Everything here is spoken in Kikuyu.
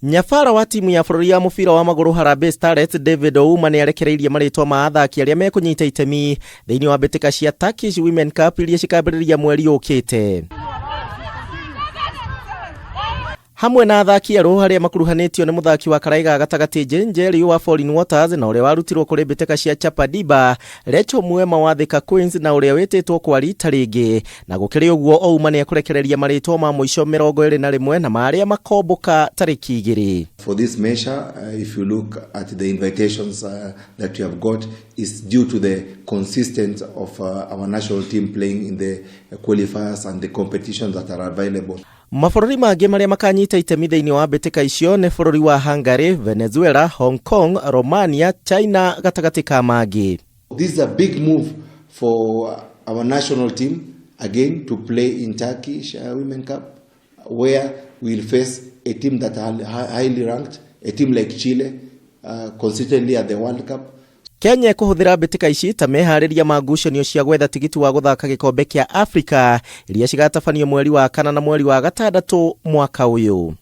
Nyabara wa timu ya bũrũri ya mũbira wa magũrũ Harambee Starlets David Ouma nĩ arekereirie marĩtwa ma athaki arĩa mekũnyita itemi thĩinĩ wa mbĩtĩka cia Turkish Women Cup iria cikambĩrĩria mweri ũkĩte. Hamwe na athaki erũ arĩa makuruhanĩtio nĩ mũthaki wa karaĩ ga gatagatĩ Jane Njeri wa Falling Waters na ũrĩa warutirwo kũrĩ mbĩtĩka cia Chapa Diba, Rachel Mwema wa Thika Queens na ũrĩa wĩtĩtwo kwa rita rĩngĩ. Na gũkĩrĩ ũguo Ouma nĩ ekũrekereria marĩtwa ma mũico 21 na ma arĩa makombũka tarĩki 2. For this measure, if you look at the invitations that we have got, is due to the consistence of our national team playing in the qualifiers and the competitions that are available. Mabũrũri mangĩ marĩa makanyita itemi thĩinĩ wa mbĩtĩka icio nĩ bũrũri wa Hungary, Venezuela, Hong Kong, Romania, China gatagatĩ ka mangĩ. This is a big move for our national team again to play in Turkish Women Cup, where we'll face a team that are highly ranked, a team like Chile, consistently at the World Cup. Kenya ĩkũhũthĩra mbĩtĩka ici ta meharĩria ma ngucanio cia gwetha tigiti wa gũthaka gĩkombe kĩa Afrika iria cigatabanio mweri wa kana na mweri wa gatandatũ mwaka ũyũ.